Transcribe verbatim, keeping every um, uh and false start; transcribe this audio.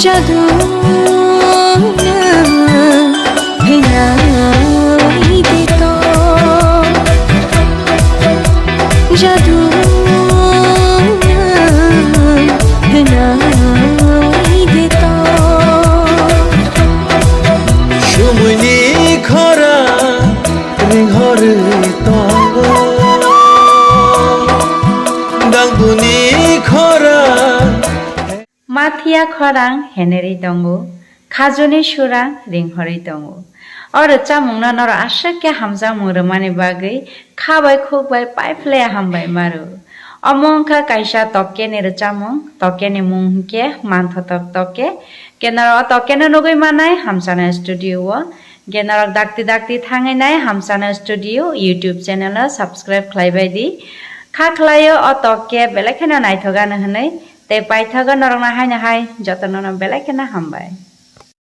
Jadu na hinai de to, jadu na hinai de to. Sumui ni khorang ringhorwi tongo, dangbu ni khorang. Mathiya khorang henerwi tongo, khajuni surang ringhorwi tongo. O rwchapmungno norok aswk khe hamjakmung rwmani bagwi kha bai khuk bai paiphlaiya hambai maro. Omo wngkha kaisa tokkeni rwchapmung, tokkeni mung hwnkhe Manthotok Tokke. Hwnkhe norok o tokkeno nugwi mannai Hamsana Studio o. Hwnkhe norok dakti dakti thangwi nai Hamsana Studio YouTube channel o subscribe khlaibai di. Kha khlaio o tokke belai kheno naithok ano hwnwi. Tei paithago norokno haino hai jotono no belai kheno hambai.